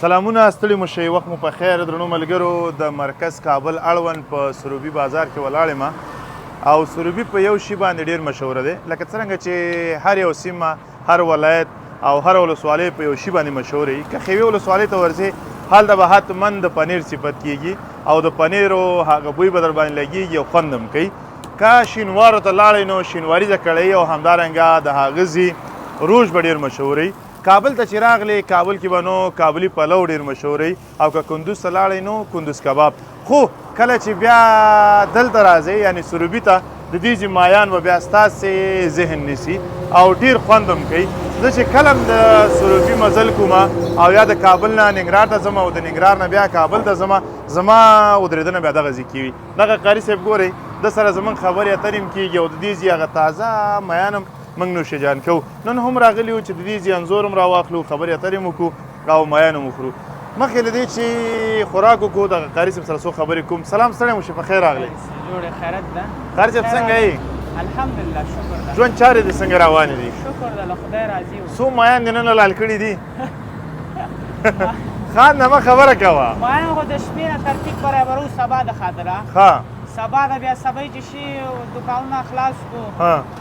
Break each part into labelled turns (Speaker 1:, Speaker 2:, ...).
Speaker 1: سلامونه، ستړي مو شئ، وخت مو په خیر. درنو ملګرو، د مرکز کابل اړوند په سروبي بازار کې ولاړ یم او سروبي په یو شي باندې ډیر مشهور دی. لکه څرنګه چې هر یو سیمه، هر ولایت او هر ولسوالۍ په یو شي باندې مشهور وي. که خیوې ولسوالۍ ته ورځې، هلته به حتما د پنیر صفت کیږي او د پنیرو هغه بوی به در باندې لګیږي او خوند هم کوي. که شینوارو ته لاړئ نو شینواریزه کړۍ او همدارنګه د هغه ځي روژ به ډیر مشهور وي. کابل ته چې راغلې، کابل کې به نو کابلي پلو ډیر مشهور وي او که کندوز ته لاړئ نو کندوز کباب. خو کله چې بیا دلته راځئ، یعنی سروبي ته، د دې ځي مایان به بیا ستاسې ذهن نیسي او ډیر خوند هم کوي. زه چې کله هم د سروبي مزل کوم او یا د کابل نه ننګرهار ته ځم او د ننګرهار نه بیا کابل ته ځم، زما ودرېدنه بیا دغه ځای کې وي. دغه قاري صاحب ګورئ، ده سره زموږ خبرې اترې هم کېږي او د دې ځای هغه تازه میان هم موږ نوش جان کوو. نن هم راغلي یو چې د دې ځای انځور هم راواخلو، خبرې اترې هم وکړو او میان هم وخورو. مخکې له دې چې خوراک وکړو، دغه قاري صاحب سره څو خبرې کوم. سلام، ستړی مو شي، په خیر راغلی.
Speaker 2: جوړې خیرت ده.
Speaker 1: قاري صاحب، څنګه یې؟
Speaker 2: الحمدلله، شکر ده.
Speaker 1: ژوند چارې دې څنګه روانې دي؟
Speaker 2: شکر ده، له خدای راضي یو.
Speaker 1: څو میان دې نن حلال کړي دي؟ خان نه مه خبره کوه.
Speaker 2: میان خو د شپې نه ترتیب برابرو سبا د خاطره. سبا د بیا سبا چې شي دوکانونه خلاص کو،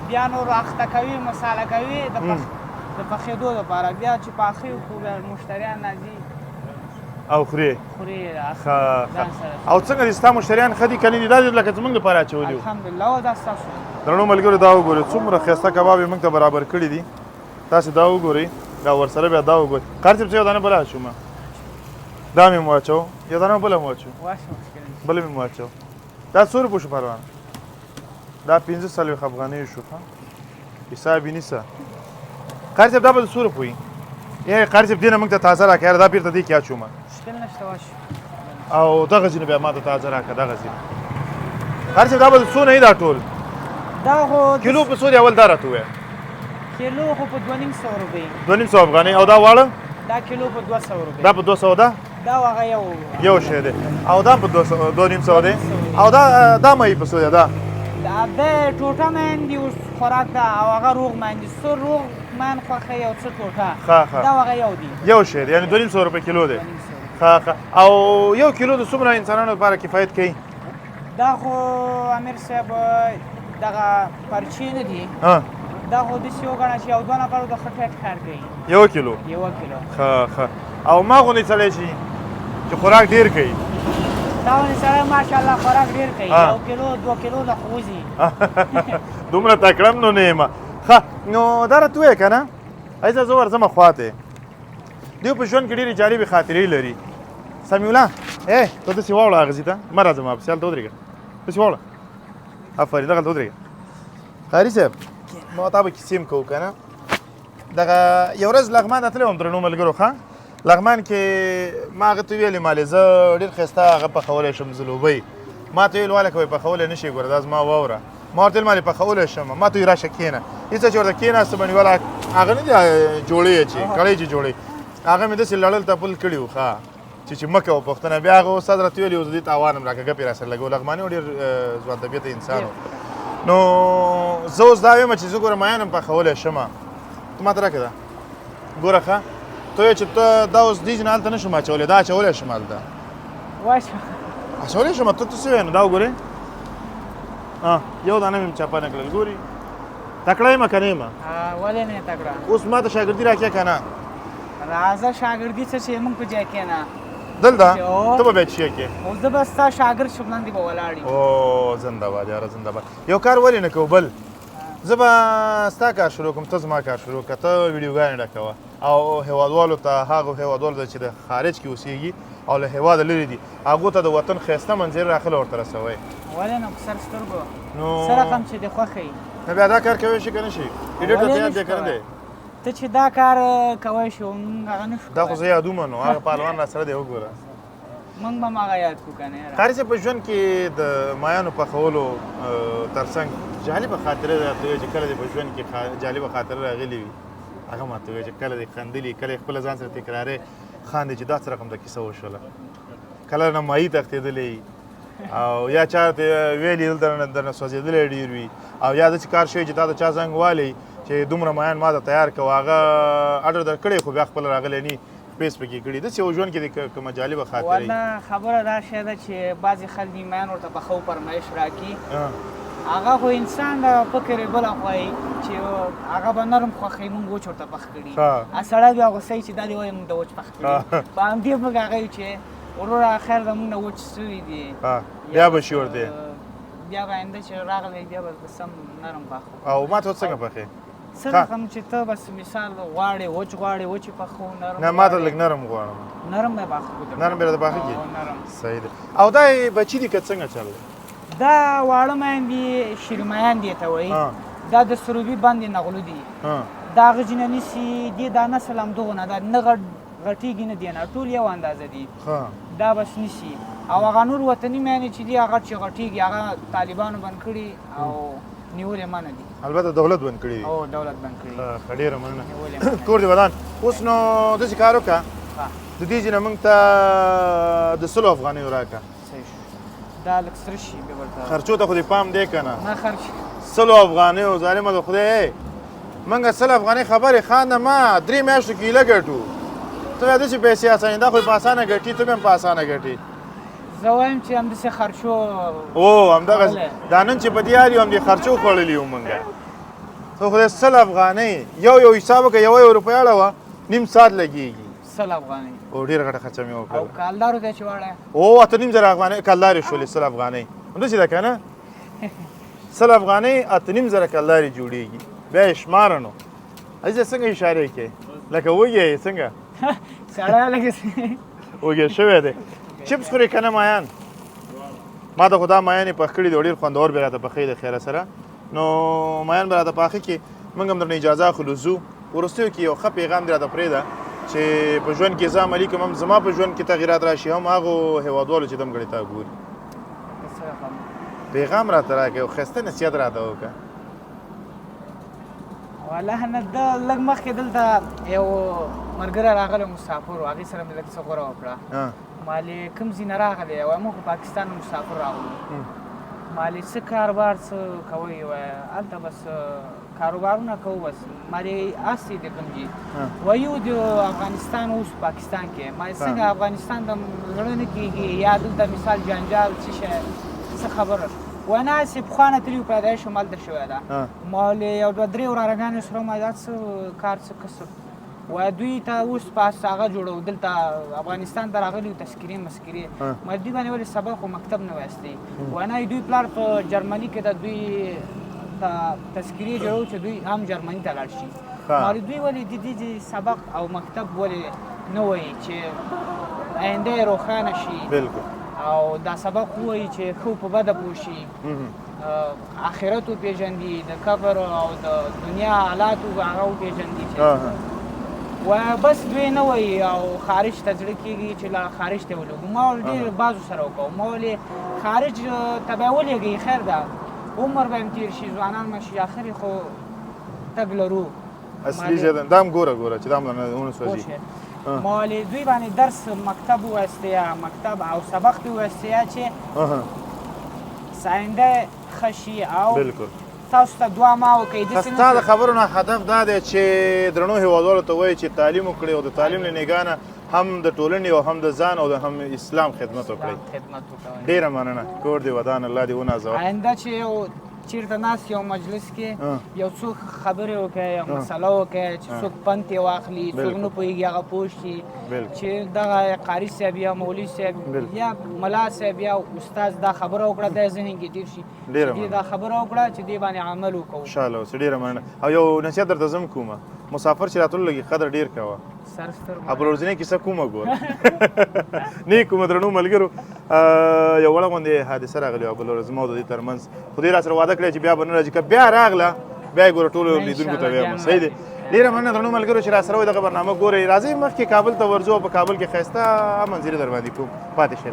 Speaker 2: بیا نور اخته کوي، مساله کوي د پخېدو لپاره. بیا چې پاخه کو، بیا مشتریان راځي
Speaker 1: او خوري.
Speaker 2: خوري.
Speaker 1: او څنګه دي ستا مشتریان؟ ښه دي که نه دي؟ دا لکه زموږ لپاره اچولي.
Speaker 2: الحمدلله. او دا ستاسو
Speaker 1: درنو ملګرو، دا وګورئ څومره ښایسته کباب یې موږ ته برابر کړي دي. تاسې دا وګورئ، دا ورسره بیا دا وګورئ. قاري صاحب، څه یو دانه بله اچوم؟ دا مې مو واچو، یو دانه بله مو واچو، بله مې مو واچو. دا څو روپو شو پروانه؟ دا 45 افغانۍ شو. ښه حساب یې نیسه. قاري صاحب، دا به د څو روپو وي؟ قاري صاحب، دې نه موږ ته تازه راکړه یاره، دا بېرته دې کې اچوم.
Speaker 2: مشکل نشته، واچو.
Speaker 1: او دغه ځینې بیا ما ته تازه راکړه، دغه ځینې. قاري صاحب، دا به د څو نه دا ټول؟
Speaker 2: دا خو
Speaker 1: کیلو په څو دی؟ اول دا راته ووایه.
Speaker 2: کیلو خو په 250 روپۍ.
Speaker 1: 250 افغانۍ. او دا واړه؟
Speaker 2: دا کیلو په 200 روپۍ.
Speaker 1: دا په 200 ده؟
Speaker 2: دا هغه
Speaker 1: یو شی دی. او دا په 250 دی. او دا مې په څو دی؟ دا
Speaker 2: د ټوټه مین دی اوس خوراک ده، او هغه روغ مین دی. څه روغ مین خوښه یو څه ټوټه. دا هغه یو دی،
Speaker 1: یو شی دی، یعنی 250 روپۍ کیلو دی. ښه. او یو کیلو د څومره انسانانو لپاره کفایت کوي؟
Speaker 2: دا خو امیر صاحب دغه پرچې نه دي، دا خو داسې وګڼه چې یو دوه نفرو د ښه ټیټ کار کوي.
Speaker 1: یو کیلو؟
Speaker 2: یو کیلو.
Speaker 1: ښه ښه. او ما غوندې سړی شي چې خوراک ډېر کوي؟
Speaker 2: تا غوندې سړی ماشاءالله خوراک ډېر کوي، یو کیلو دوه کیلو د خو وځي.
Speaker 1: دومره تکړه هم نو نه یم. ښه، نو دا راته ووایه که نه عزیزه، زه ورځم خوا ته. دوی په ژوند کې ډېرې جالبې خاطرې لري. سمیع الله، ته داسې واوړه هغه ځای ته، مه راځه ما پسې، هلته ودرېږه، داسې واوړه. آفرین، دغلته ودرېږه. قاري صاحب، ما تا به کیسې هم کوو که نه. دغه یو ورځ لغمان ته تللی وم درنو ملګرو. ښه، لغمان کې ما هغه ته ویلې، مالې زه ډېر ښایسته هغه پخولی شم، زلوبۍ. ما ته ویل واله که وایي پخولی نه شې، ګوره دا زما واوره. ما ورته ویل مالې پخولی شم. ما ته ویل راشه کښېنه. هېڅ چې ورته کښېناستم، والا هغه نه دي جوړې چې کړۍ چې جوړې، هغه مې داسې لړل تپل کړي وو. ښه چې مه کوه پوښتنه. بیا هغه استاد راته ویلي وو، زه دې تاوان هم راکړه، ګپ یې راسره لګو. لغمانی و، ډېر ځوان طبیعته انسان و. نو زه اوس دا وایم چې زه ګوره میان هم پخولی شم. ته ما ته راکړه دا ګوره. ښه، ته وایې چې ته دا اوس دې ځینې هلته نه شم اچولی، دا اچولی شم هلته؟ اچولی شم. ته څه وایې؟ نو دا وګورې، یو دانه مې هم چپه نه کړل. ګوري تکړه یم که نه یم؟
Speaker 2: ولې نه تکړه؟
Speaker 1: اوس ما ته شاګردي راکړې که نه؟
Speaker 2: راځه شاګردي څه چې موږ په ځای کښېنه
Speaker 1: دلته، ته به بیا څه کې؟
Speaker 2: اوس زه به ستا شاګرد شم، لاندې به ولاړ یم.
Speaker 1: او زنده باد یاره، زنده باد. یو کار ولې نه کوو بل؟ زه به ستا کار شروع کوم، ته زما کار شروع کړه. ته ویډیوګانې ډکوه او هېوادوالو ته، هغو هېوادوالو ته چې د خارج کې اوسېږي او له هېواده لرې دي، هغو ته د وطن ښایسته منظرې راخله ورته رسوئ.
Speaker 2: ولې نه، په سر سترګو. نو څه رقم چې دې خوښه وي.
Speaker 1: نو بیا دا کار کوی شي که نه شي؟ ایډیټ ته یاد دی که نه دی؟
Speaker 2: ته چې دا کار کوی شو، موږ هغه نه شو.
Speaker 1: دا خو زه یادوم، نو هغه پهلوان را سره دی وګوره.
Speaker 2: موږ به هم هغه یاد کړو که نه یاره.
Speaker 1: قاري صاحب، په ژوند کې د مایانو پخولو ترڅنګ جالبه خاطره راته ووایه چې کله دې په ژوند کې جالبه خاطره راغلې وي، هغه ماته ووایه چې کله دې خندلي، کله یې خپله ځان سره تکرارې خاندې چې دا څه رقم د کیسه وشوله، کله نه مایي تښتېدلې او یا چا ته ویلي دلته درنه سوځېدلی ډېر وي، او یا داسې کار شوی چې تا ته چا زنګ والي چې دومره مایان ما ته تیار کوه، هغه اډر درکړی خو بیا خپله راغلی نه، سرپریز پکې کړي، داسې یو ژوند کې د کومه جالبه خاطره؟
Speaker 2: والله خبره دا شی ده چې بعضې خلک میان ورته پخو فرمایش راکړي، هغه خو انسان د فکر یې بله خوا وي چې هغه به نرم خوښوي، موږ وچ ورته پخ کړي، سړی بیا غوسه وي چې دا دې ولې موږ د وچ پخ کړي. په همدې موږ هغه یو چې وروره خیر ده، موږ نه وچ سوي دي،
Speaker 1: بیا به شي ورته،
Speaker 2: بیا به آینده چې راغلی بیا به سم نرم پخو.
Speaker 1: او ما ته څنګه پخې؟
Speaker 2: څه رقم چې ته بس مثال غواړې، وچ غواړې وچ پخو، نرم
Speaker 1: نه ما ته لږ نرم غواړم.
Speaker 2: نرم به پخو،
Speaker 1: نرم به راته پاخه کړي. صحیح ده. او دا بچي دي که څنګه چل دی؟
Speaker 2: دا واړه میان دي، شیرمیان دي ته وایي، دا د سروبي باندې نغلو دي، دا هغه جینه نیسي دي، دا نسل هم دغه نه، دا نه غټېږي نه دی نه، ټول یو اندازه دي، دا بس نیسي. او هغه نور وطني میانې چې دي هغه چې غټېږي هغه طالبانو بند کړي او نیولې منع دي.
Speaker 1: البته دولت بند کړي دي.
Speaker 2: او دولت بند کړي.
Speaker 1: ښه، ډېره مننه، کور دې ودان. اوس نو داسې کار وکړه، د دې ځای نه موږ ته د 100 افغانیو راکړه.
Speaker 2: دا لږ سره شي بیا ورته
Speaker 1: خرچو ته خو دې پام دی که نه؟
Speaker 2: نه خرچ
Speaker 1: 100 افغانیو ظالمه د خدای، موږ 100 افغانۍ خبرې خانده ما 3 میاشتو کې ایله ګټو، ته بیا داسې پیسې اسانې، دا خو یې په اسانه ګټي، ته به هم په اسانه ګټې.
Speaker 2: زه وایم چې همداسې خرچو
Speaker 1: او همدغه دا نن چې په دې حال یو همدې خرچو خوړلي یو موږ. ته خدای 100 افغانۍ یو یو حساب وکړه، یوه یو روپۍ اړوه، نیم ساعت لګېږي.
Speaker 2: 100 افغانۍ
Speaker 1: او ډېره غټه خرچه مې وکړه.
Speaker 2: او کالدارو ته چې واړه
Speaker 1: او 8,500 افغانۍ کلدارې شولې 100 افغانۍ، همداسې ده که نه؟ 100 افغانۍ 8,500 کلدارې جوړېږي، بیا یې شماره نو. عزیزه څنګه اشارې کوې؟ لکه وږی یې څنګه؟
Speaker 2: سړی لکه
Speaker 1: وږی شوی دی. چپس خورې که نه مایان؟ ما ته خو دا مایان یې پخ کړي دي، ډېر خوندور به راته پخوي د خیره سره. نو مایان به راته پاخه کړي، موږ هم درنه اجازه اخلو ځو. وروستیو کې یو ښه پیغام دې راته پرېږده چې په ژوند کې زه عملي کړم، هم زما په ژوند کې تغیرات راشي، هم هغو هېوادوالو چې دم ګړې تا ګوري. پیغام راته راکړه، یو ښایسته نصیحت راته وکړه.
Speaker 2: والله نه، ده لږ مخکې دلته یو ملګری راغلی مسافر و، هغې سره مې لږ څه غوره وکړه. مالې کوم ځای نه راغلی؟ وایي موږ خو پاکستان مسافر راغلو. مالې څه کاروبار څه کوئ؟ وایي هلته بس کاروبارونه کوو بس. مالې هسې د کوم ځای؟ وایي یو د افغانستان اوس پاکستان کې. مالې څنګه افغانستان ته زړه نه کېږي، یا دلته مثال جنجال څه شی څه خبره؟ وایي نه هسې پخوا نه تللي پیدایش هم هلته شوی ده. مالې یو دوه درې ورارګانې سره ما دا څه کار څه کسب؟ وایي دوی ته اوس پاس هغه جوړو، دلته افغانستان ته راغلي وو تذکرې مسکرې. ما دوی باندې ولې سبق خو مکتب نه وایستې؟ وایي نه دوی پلار په جرمني کې ده، دوی ته تذکرې جوړو چې دوی هم جرمني ته لاړ شي. مالې دوی ولې د دې سبق او مکتب ولې نه وایي چې آینده یې روښانه شي؟
Speaker 1: بالکل.
Speaker 2: او دا سبق ووایي چې ښه په بده پوه شي، آخرت وپېژندي، د قبر او د دنیا حالات هغه وپېژندي چې و بس دوی نه وایي. او خارج ته زړه کېږي چې لا خارج ته ولېږو. ما ډېر بعضو سره وکړو، ما ولې خارج ته به ولېږئ، خیر ده، عمر به هم تېر شي، ځوانان به شي، آخر خو تګ لرو.
Speaker 1: اصلي ځای دا هم ګوره ګوره چې دا هم ونه سوځي.
Speaker 2: ما ولې دوی باندې درس مکتب ووایستې یا مکتب او سبق دې ووایستې یا چې آینده ښه شي. او
Speaker 1: بالکل
Speaker 2: تاسو ته دعا ما وکړئ.
Speaker 1: ستا د خبرو نه هدف دا دی چې درنو هېوادوالو ته وایي چې تعلیم وکړئ، او د تعلیم له نګاه هم د ټولنې او هم د ځان او د هم اسلام خدمت وکړئ. ډېره مننه، کور دې ودان، الله دې ونازوه.
Speaker 2: آینده چې یو چېرته ناست یو مجلس کې یو څوک خبرې وکړي، یو مسله وکړي چې څوک پند یې واخلي، څوک نه پوهېږي هغه پوه شي چې دغه قاري صاحب یا مولوي صاحب یا ملا صاحب یا استاد دا خبره وکړه، دا ذهن کې تېر شي دې دا خبره وکړه چې دې باندې عمل وکړو.
Speaker 1: انشاءالله اوسې. ډېره مننه. او یو نصیحت درته زه هم کومه، مسافر چې راتلو لږ قدر ډېر کوه.
Speaker 2: سر ستر
Speaker 1: بله ورځنۍ کیسه کومه ګوره نه کومه. درنو ملګرو یو وړه غوندې حادثه راغلې وه بله ورځ زما او د دې ترمنځ، خو دوی راسره وعده کړې چې بیا به نه راځي، که بیا راغله بیا یې ګوره ټولو لیدونکو ته وایم. صحیح دی. ډېره مننه درنو ملګرو چې راسره وئ، دغه برنامه ګورئ. راځئ مخکې کابل ته ورځو او په کابل کې ښایسته منظرې در باندې کوم. پاتې شئ.